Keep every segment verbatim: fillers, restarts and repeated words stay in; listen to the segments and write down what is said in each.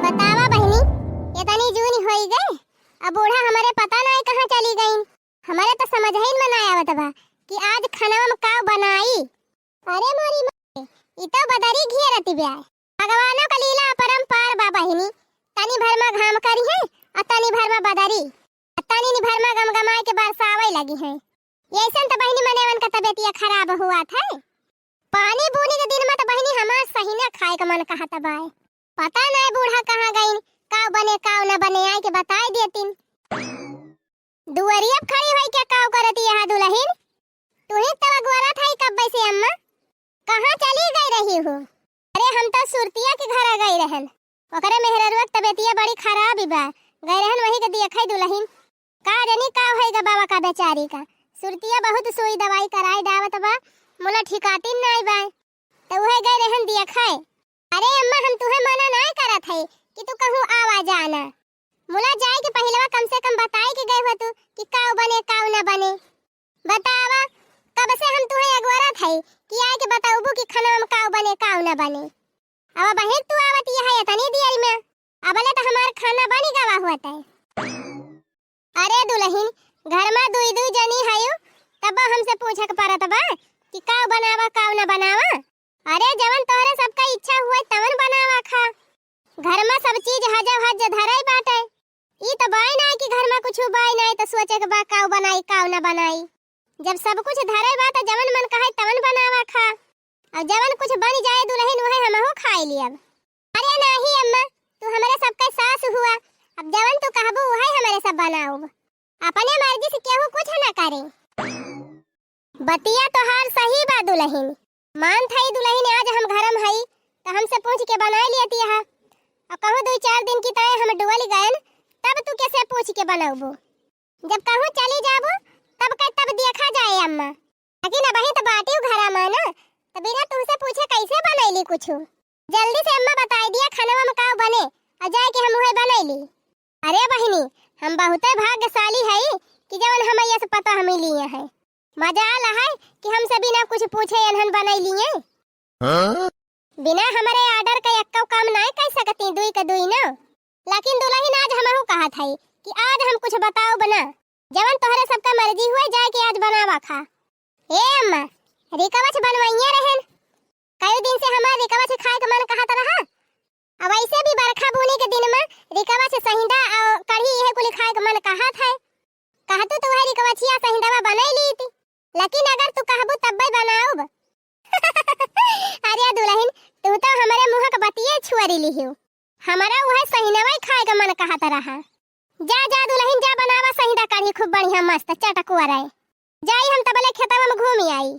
बतावा बहिनी, एतनी जून होई गए, अब बूढ़ा हमरे पता नाई कहाँ चली गईं। हमरे तो समझ ही में ना आवत बा कि आज खानवा में का बनाई। अरे मोरी माई, ई तो बदरी घेरत बा। भगवानो का लीला अपरंपार बा बहिनी, तनी भर में घाम करिहैं, अउर तनी भर में बदरी, अउर तनी भर में गमगमाए के बरसावे लगिहैं। यैसन तो बहिनी मनेवन का तबियतिया खराब हुआ था। पानी बूनी के दिन में तो बहिनी हमार सहिना खाए का मन कहत बाय। पता नाय बूढ़ा कहाँ गईं, काव बने काव न बने, आए के बताए देतिन। दुअरिया पे खड़ी होई के काव करत यह दुलहिन? तुही तब अगोरत हई कब्बे से अम्मा। कहाँ चली गई रही हो? अरे हम तो सुरतिया के घरा गई रहन। ओकरे मेहररुआ के तबियतिया बड़ी खराब बा। गई रहन वही के देखई दुलहिन। का जनी का होई गा बाबा का बेचारी का। सुरतिया बहुत सुई दवाई कराई डावत बा, मुला ठिकातिन नाई बा। त उहे गई रहन देखई। अरे अम्मा हम तुहे मना नाई करत हई कि तू कहूँ आवा जाना। मुला जाए के पहिलवा कम से कम बताए के गए हो तू कि काव बने काव न बने। बतावा, कब से हम तुहे अगोरत हई कि आए के बतउबू कि खानवा में काव बने काव न बने। अब बहिर तू आवत यह एतनी देर में, अबले तो हमार खाना बनी गवा होत है। अरे दुलहिन, घर में दुई दुई जनी हयू, तब हमसे पूछे के परत बा कि काव बनावा काव न बनावा। अरे जवन तोहरे सबका इच्छा हुए तवन बनावा खा। घर में सब चीज हजो हज धरई बाटे। ई त बाय नाय कि घर में कुछ बाय नाय त सोचे के बा काव बनाई काव न बनाई। जब सब कुछ धरई बा त जवन मन कहे तवन बनावा खा। अउर जवन कुछ बन जाए दुलहिन उहे हमहू खाई लियब। अरे नाही अम्मा, तू हमरे सबके सास हुआ, अब जवन तू कहबू उहे हमरे सब बनाउब। अपने मर्जी से केहू कुछ न करे। बतिया तोहार सही बा दुलहिन। मानत हई दुलहिन आज हम घरम हई त हमसे पूछ के बनाई लियती हा। अउर कहूँ दुई चार दिन की तय हम डुअल गयन तब तू केसे पूछ के बनउबू? जब कहूँ चली जाबू तब के तब देखा जाए अम्मा। लेकिन अबही त बाटिउ घरा में ना, त बिना तुहसे पूछे कैसे बनैली कुछु? जल्दी से अम्मा बताई दिया खानवा में का बने, अउर जाए के हम उहे बनैली। अरे बहिनी, हम बहुते भाग्यशाली हई कि जवन हमैया से पता हमें लिए है। मजाल है कि हमसे बिना कुछ पूछे एनहन बनैलिए। हाँ? बिना हमरे order के एक्को काम नाय कर सकती, दुई के दुई ना। लेकिन दुलहिन आज हमहू कहत हई कि आज हम कुछ बताउब ना, जवन तोहरे सबका मर्जी हुए जाए के आज बनावा खा। ए अम्मा, रिकवच बनवाइए रहन, कई दिन से हमार रिकवच खाए के मन कहत रहा। अब वैसे भी बरखा बूनी के दिन में रिकवच सहिंदा अउर कढ़ी इहे कुली खाए के मन कहत है। कहतू तू वही रिकवचिया सहिंदवा बनई लीती, लेकिन अगर तू कहबू तब्बे बनाउब। अरे दुलहिन, तू तो हमरे मुँह के बतिये छुअरी लिहियो। हमरा उहे सहिनवा ही खाए के मन कहत रहा। जा, जा दुलहिन, जा बनावा सहिंदा कढ़ी खूब बढ़िया मस्त चटकुआ रहे। जाई हम तबले खेतवा में घूमी आई।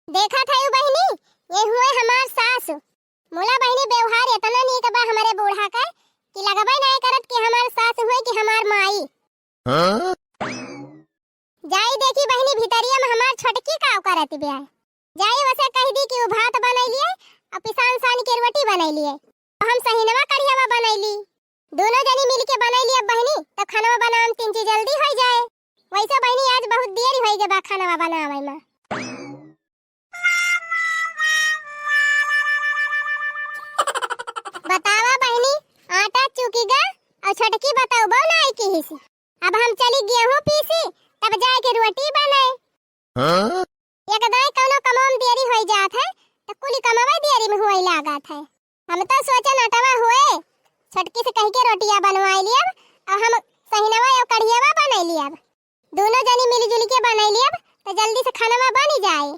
देखत हयू बहिनी, ये हुए हमार सास। मुला बहिनी व्यवहार एतना नीक बा हमरे बूढ़ा के कि लगबे नाय करत कि हमार सास हुए कि हमार माई। हाँ? जाई देखी बहिनी भितरिया में हमार छोटकी काव करत बिया। जाई वसे कह दी कि उ भात बनैलिए अउर पिसान सान के रोटी बनैलिए। हम सहिनवा कढ़ियावा बनैली। दोनों जनी मिल के बनैली अब बहिनी, त खानवा बनावे में तीन चीज जल्दी हो जाए। वैसे बहिनी आज बहुत देरी हो गए बा खानवा बनावे में। बतावा बहिनी, आटा चुकी गा अउर छोटकी बतउबो नाय किहिस। अब हम चली गेहूं पीसी, तब जाए के रोटी बनाए। हाँ? एक दाई कौनो कमवा में देरी होई जात है, त कुली कमवा देरी में होई लागत है। हम तो सोचन अटवा होए, छोटकी से कह के रोटिया बनवाई लियब, अउर हम सहिनवा अउर कढ़ियावा बनाई लियब। दोनों जनी मिलजुल के बनाई लियब, त जल्दी से खानवा बनी जाए।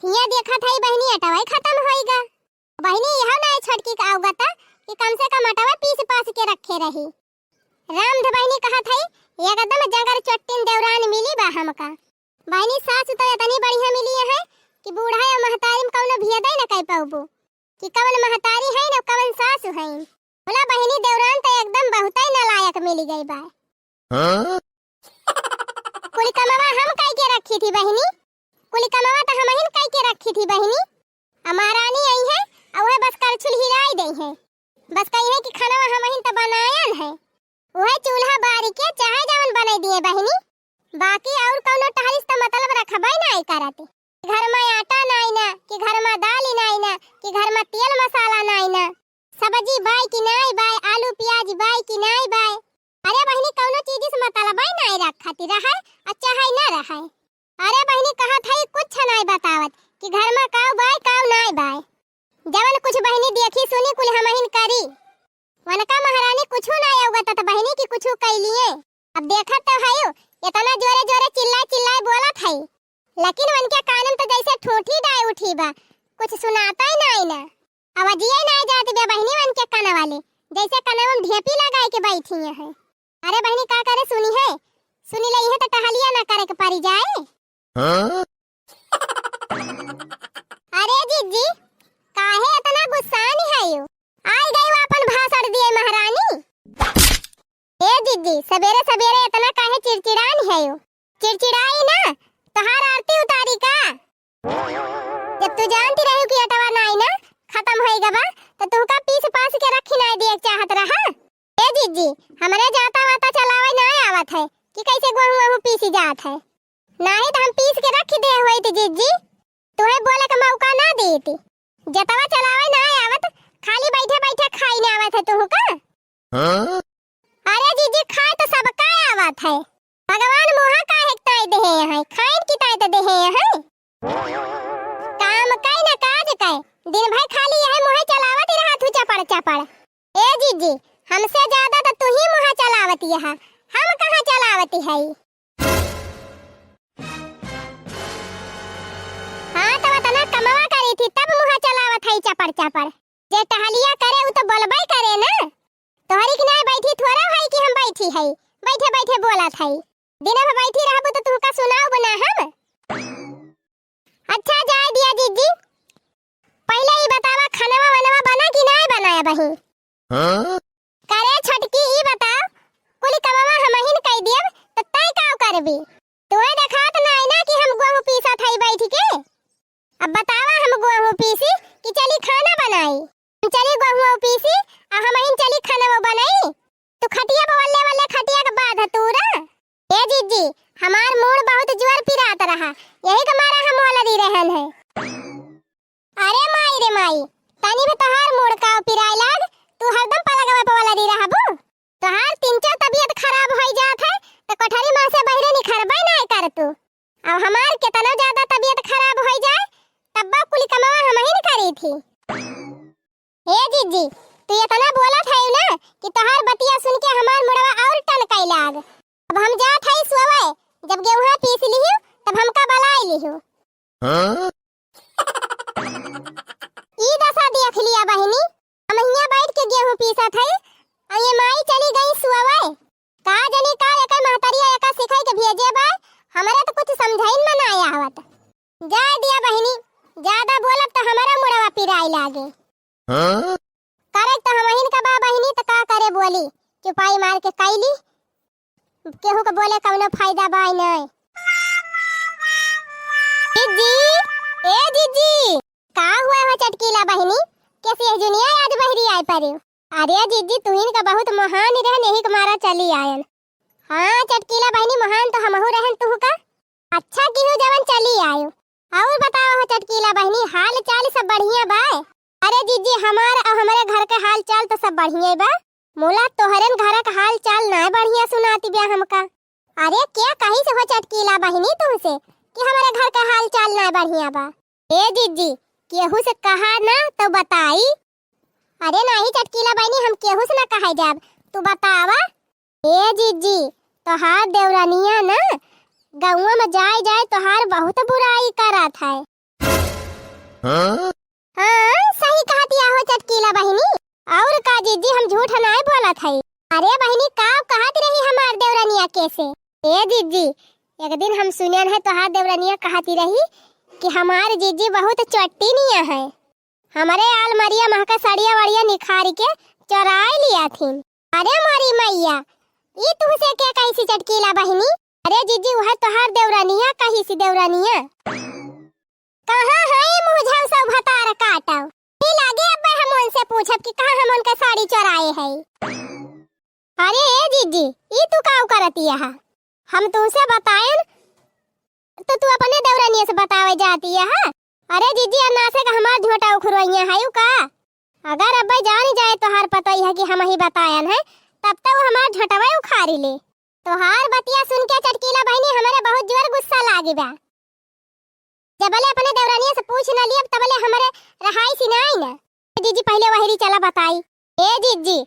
हियाँ देखत हई बहिनी, अटवा ही खतम होई गा। बहिनी, यह ना है छोटकी का अवगता कि कम से कम अटवा पीस पास के रखे रही। रामध बहिनी कहत हई, एकदम जगर चोट्टिन देवरान मिली बा हमका। बहिनी, सास तो इतनी बढ़िया मिली है कि बूढ़ा या महतारी में कौनो भेदे न कर पाउबो कि कवन महतारी है न कवन सास है। बोला बहिनी, देवरान तो एकदम बहुते नालायक मिली गई बा। हाँ? कुल कमवा हम कई के रखी थी बहिनी, कुल कमवा तो हमहिन कई के रखी थी बहिनी। आ महारानी आई है, आ उहे बस करछुल हिलाई दे है। बस कही है कि खानवा हमहिन त बनायन है। उहे चूल्हा बारी के चाहे जवन बनाई दिए बहिनी। बाकी और कौनो टहरिस त मतलब रखबे नाई करत। घर में आटा नाई ना, कि घर में दाल नाई ना, कि घर में तेल मसाला नाई ना। सब्जी बाय कि नाय बाय, आलू प्याज बाय कि नाय बाय। अरे बहिनी, कौनो चीज से मतलबे नाय रखत रहै, अच्छा है ना रहै। अरे बहिनी, कहत है कुछ नाय बतावत कि घर में काऊ बाय, काऊ नाय बाय। जवन कुछ बहिनी देखी सुनी, कुल हमहिन करी। वनका महारानी कुछू नाय अवगत त बहिनी की कुछू कैलिए। अब देखत तो हयो, इतना जोरे जोरे चिल्लाए चिल्लाए बोलत है, लेकिन वनके कानन तो जैसे ठूठी डाय उठी बा, कुछ सुनाता ही नाय ना। अब जिये नाय जात बे बहिनी वनके कनवा ले, जैसे कनवा में ढेपी लगाए के बैठी है। अरे बहिनी, का करे सुनी है, सुनी लई है तो टहलिया ना करे के परी जाए। हाँ? अरे जिज्जी, काहे इतना गुस्सान है यू? आई गई वो अपन भाषण दिए महारानी। ए जिज्जी, सवेरे सवेरे इतना काहे चिड़चिड़ान है यू? चिड़चिड़ाई ना, तोहार आरती उतारी का? जब तू जानती रही कि अटवा नाई ना खत्म होई गबा, तो तुहका पीस पास के रखी नाई दिए चाहत रहा। ए जिज्जी, हमरे जाता वाता चलावे नाई आवत है कि कैसे गोहूं वहूं पीसी जात है। नाही त हम पीस के रख दे होइत जिज्जी, तुहे बोले के मौका ना देती। जतवा चलावे ना आवत, खाली बैठे बैठे खाई ना आवत है तुहू का? हाँ? अरे जिज्जी, खाए तो सबका आवत है, भगवान मुहा काहे ताई देहे हैं, खाइन की ताई तो देहे हैं। काम कई ना काज कई, दिन भर खाली यही मुहे चलावत रहत हूँ चपड़ चपड़। ए जिज्जी, हमसे ज्यादा तो तू ही मुहा चलावती है, हम कहाँ चलावती है? हाँ, तो वतना कमवा करी थी, तब मुहा चलावत है चपड़ चपड़। जे टहलिया करे, उ तो बोलबे करे ना। तोहरी के नाय बैठी थोड़ा है कि हम बैठी है, बैठे बैठे बोलत है। दिन भर बैठी रहबू तो तुहका सुनाऊ बना हम। अच्छा, जाए दिया जिज्जी, पहले ई बतावा, खानवा वनवा बना कि नाय बनाया बही? हाँ? करे छोटकी, ई बताओ, कुल कमवा हमहिन कई दियब, त तै काव करबी? तोहे देखात नाय ना कि हम गोहूं पीसत हई बैठ के? अब बतावा, हम गोहूं पीसी कि चली खाना बनाई? हम चली गोहूं पीसी, आ हमहिन चली खाना बनाई? तू खटिया पर वल्ले वल्ले खटिया के बाध तूरा। ए जिज्जी, हमार मूड़ बहुत जोर पिरात रहा, यही के मारा हम वलरी रहन है। अरे माई रे माई, तनी भी तोहार मूड़ का पिराए लाग, तू हरदम पलगवा पे वलरी रहबू। तोहार तीन चार तबीयत खराब होई जात है, तो कोठरी में से बहरे निखरबे नाय कर तू। अब हमार केतना ज्यादा तबीयत खराब होई जाए, तब्बा कुल कमवा हमहिन करी थी। ए जिज्जी, तू इतना बोलत है ना कि तोहार बतिया सुन के हमार मुड़वा और टनकाई लाग। अब हम जात हई सोवे, जब गेहूं पीस लिहू, तब हमका बलाई लिहू। हाँ? ई दशा देख लिया बहिनी, हम हियां बैठ के गेहूं पीसत हई, आ ये माई चली गई सोवे। का जनी का एकर महतरिया एका सिखाई के भेजे बा, हमरे तो कुछ समझाइन में ना आवत। जाए दिया बहिनी, ज्यादा बोलब तो हमारा मुड़वा पिराई लागे। हाँ? करे तो हमहिन का बा बहिनी, तो का करे बोली, चुपाई मार के कैली, केहू के बोले कौनो फायदा बाय नहीं। जिज्जी, ए जिज्जी, का हुआ हो चटकीला बहिनी, कैसे है जुनिया आज बहरी आए पड़े? अरे जिज्जी, तुहिन का बहुत महान रहन, यही के मारा चली आयन। हाँ चटकीला बहिनी, महान तो हमहू रहन तुहू का। अच्छा किहू जवन चली आयो। और बताओ हो चटकीला बहिनी, हाल चाल सब बढ़िया बा? अरे जिज्जी, हमार और हमरे घर के हाल चाल तो सब बढ़िया बा। मुला तोहरेन घर के हाल चाल ना बढ़िया सुनाती बा हमका। अरे क्या कही से हो चटकीला बहिनी तुमसे कि हमरे घर के हाल चाल ना बढ़िया बा? ए जिज्जी, केहू से कहा ना तो बताई। अरे नाही चटकीला बहिनी, हम केहू से ना कहे जाब, तू बतावा। ए जिज्जी, तोहार देवरानिया ना गौवा में जाए जाए तोहार बहुत बुराई करत है। हाँ? हाँ, सही कहत या हो चटकीला बहिनी। और का जिज्जी, हम झूठ नाय बोलत हई। अरे बहिनी, का कहत रही हमार देवरानिया कैसे? ए जिज्जी, एक दिन हम सुनन है तोहार देवरानिया कहती रही कि हमार जिज्जी बहुत चट्टी निया है। हमरे आलमारिया महका सड़िया वड़िया निखार के चोराई लिया थीन। अरे मोरी मैया, ई तुहसे के कही सी चटकीला बहिनी? अरे जिज्जी, वह तोहार देवरानिया कही सी देवरानिया। कहाँ है मुँह झौसा भतार काटव? ई लागे अब्बे हम उनसे पूछब कि कहाँ हम उनका साड़ी चोराए है। अरे ए जिज्जी, ई तू काउ करती है? हम तुमसे बताएन तो तू अपने देवरानिया से बतावे जाती है। अरे जिज्जी, अन्ना से का हमार झोटा उखरवैया है यू का? अगर अब्बे जान जाए तोहार पतोहिया कि हमही बतायन है, तब तो उ हमार झोंटवे उखारी ले। तोहार बतिया सुन के चटकीला बहिनी, हमरे बहुत जोर गुस्सा लागी बा। जबले अपने देवरानिया से पूछ न लियब, तबले हमरे रहाई सिनाई न। जीजी, पहिले वहरी चला बताई। ए जीजी,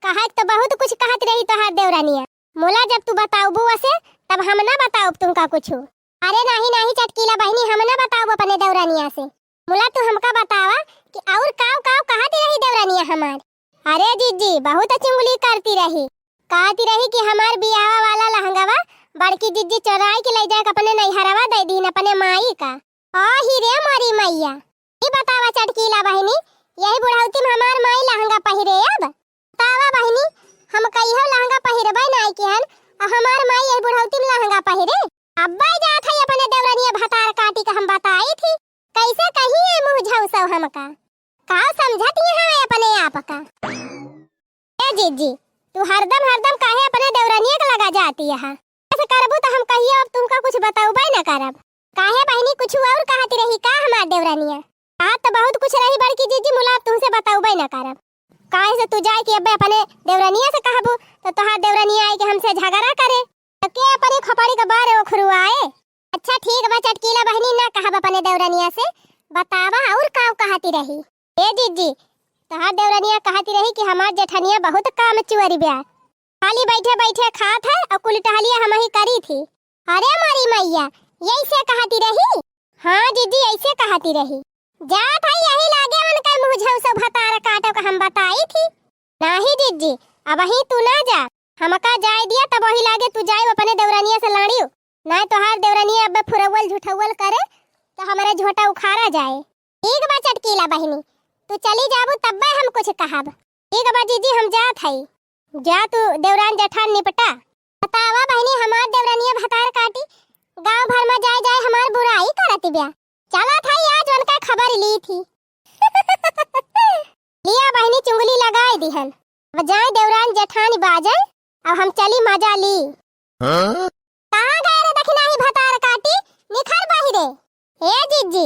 कहत तो बहुत कुछ कहत रही तोहार देवरानिया। मुला जब तू बताउबू वसे, तब हम ना बताउब तुमका कुछु। अरे नाही, नाही चटकीला बहिनी, हम ना बताउब अपने देवरानिया से। मुला तू हमका बतावा कि और काव काव कहत रही देवरानिया हमार। अरे जीजी, बहुत चुगली करती रही, कहती रही कि हमार बियाह वाला लहंगवा बड़की जीजी चोराई के ले जाके अपने नैहरवा दे दीन अपने माई का। ओ ही रे मोरी मैया, ई बतावा चटकीला बहिनी, यही बुढ़ौती में हमार माई लहंगा पहिरे अब? बतावा बहिनी, हम कहियो लहंगा पहिरबे नाई किहन, और हमार माई यही बुढ़ौती में लहंगा पहिरे? अब्बे जात है अपने देवरनिया भतार काटी के हम बताई थी, कैसे कही है मुँह झौसव हमका। का समझत यहाँ है अपने आप का? ए जीजी, तू हरदम हरदम काहे अपने देवरनिया के लगा जाती है? ऐसे करबू तो हम कहियो अब तुमका कुछ बतौबे न करब। काहे बहिनी, कुछ और कहती रही का हमार देवरनिया? कहत तो बहुत कुछ रही बड़की जीजी, मुला अब तुमसे बतौबे न करब। काहे से तू जाए कि अब्बे अपने देवरनिया से कहबू तो तोहार देवरनिया आए के हमसे झगड़ा करे। तो के अपने खोपड़ी के बारे ओखरुआए? अच्छा ठीक बा चटकीला बहिनी, ना कहब अपने देवरनिया से। बतावा और काव कहती रही? ए जीजी, तोहार देवरनिया कहती रही कि हमार जेठनिया बहुत काम चुअरी बा, खाली बैठे बैठे खात है और कुल टहलिया हमही करी थी। अरे मोरी मैया, यही से कहती रही? हाँ जीजी, ऐसे कहती रही। जात है यही लागे उनकर मुँह झौसो भतार काटो का हम बताई थी। नाही जीजी, अबही तू ना जा, हमका जाए दिया, तब वही लागे तू जाए अपने देवरनिया से लड़ियो। नाय तोहार देवरनिया अब्बे फुरौवल झुठौवल करे तो हमरे झोंटा उखारा जाए। ठीक बा चटकीला बहिनी, तू चली जाबू तब्बे हम कुछ कहब। ठीक बा जीजी, हम जात हई। जा तू देवरान जेठान निपटा। बतावा बहिनी, हमार देवरनिया भतार काटी गाँव भर में जाए जाए हमार बुराई करत बिया। चलत हई आज उनका खबर ली थी। लिया बहिनी चुंगली लगाए दिहन। अब जाए देवरान जेठान बाजे, अब हम चली मजा ली। हाँ? कहाँ गए रे दखिनाही भतार काटी, निखर बहिरे। ए जीजी,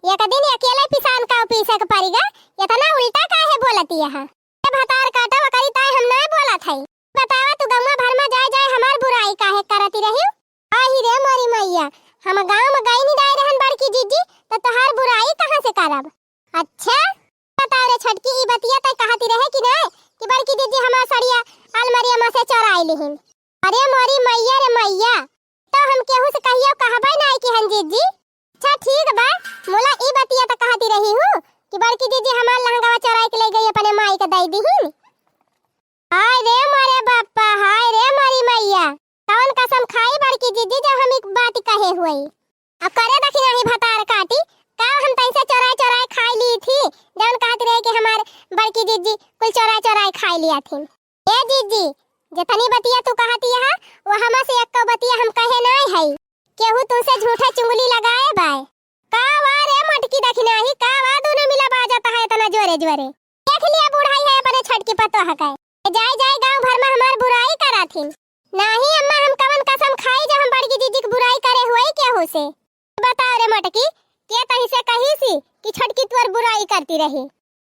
एक दिन अकेले पिसान का पीसे के परिगा, इतना उल्टा काहे बोलती है? ए भतार काटो, ओकरी ताई हम नाय बोलत हई। बतावा तू गौवा भर में जाए जाए हमार बुराई काहे करती रही? आही रे मोरी मैया, हम गाँव में गई नहीं जाए रहन बड़की जीजी, तो तोहार बुराई कहाँ से करब? अच्छा, बताओ रे छोटकी, ई बतिया तय कहती रहे कि नाय कि बड़की जीजी हमार सड़िया अलमारिया में से चोराई लिहिन? अरे मोरी मैया रे मैया, तो हम केहू से कहियो कहबे नाय कि हन जीजी। अच्छा ठीक बा, मुला ई बतिया त कहती रही हूँ कि बड़की जीजी हमार लहंगावा चोराई के ले गई अपने माई के दई दिहिन। हाय रे मोरे बापा, हाय रे मोरी मैया, कौन कसम खाई बड़की जीजी जो हम एक बात कहे हुई। अब करे दखिनाही भतार काटी, का हम तैसे चोराए चोराए खाई ली थी, जौन कहती रहे कि हमार बड़की जीजी कुल चोराए चोराए खाई लिया थी। ए जीजी, जितनी बतिया तू कहती है, वो हमा से एक्को बतिया हम कहे नाय हई। केहू तुमसे झूठे चुंगली लगाए बाय। का वा रे मोटकी दखिनाही, का वा दोनों मिला बाजत है इतना जोरे जोरे? देख लिया बुढ़ाई है अपने छोटकी पतोह के। ए जाए जाए गाँव भर में हमार बुराई कराथिन। नाही अम्मा, हम कवन कसम खाई जो हम बड़की जीजी की बुराई करे हुए केहू से? बताओ रे मोटकी, के तही से कही सी कि छोटकी तोर बुराई करती रही?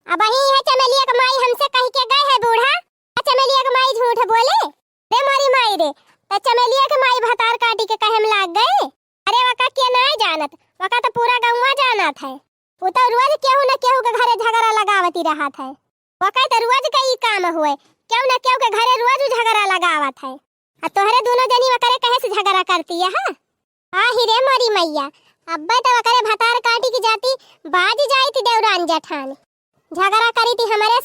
अबही यह चमेलिया के माई हमसे कही के गए है बूढ़ा। आ चमेलिया के माई झूठ बोले? रे मोरी माई रे, त चमेलिया के माई भतार काटी के कहे में लाग गए। अरे वका के नाय जानत, वका त पूरा गौवा जानत है। वो तो रोज केहू न केहू के घरे झगड़ा लगावती रहत है। वका त रोज के ई काम हुए, केहू न केहू के घरे रोज झगड़ा लगावत है। आ तोहरे दोनों जनी वकरे कहे से झगड़ा करती है, हाँ? आही रे मोरी मैया, अब्बे तो वकरे भतार काटी की जाती बाज जाई थी देवरान जेठान। झगड़ा करी थी हमरे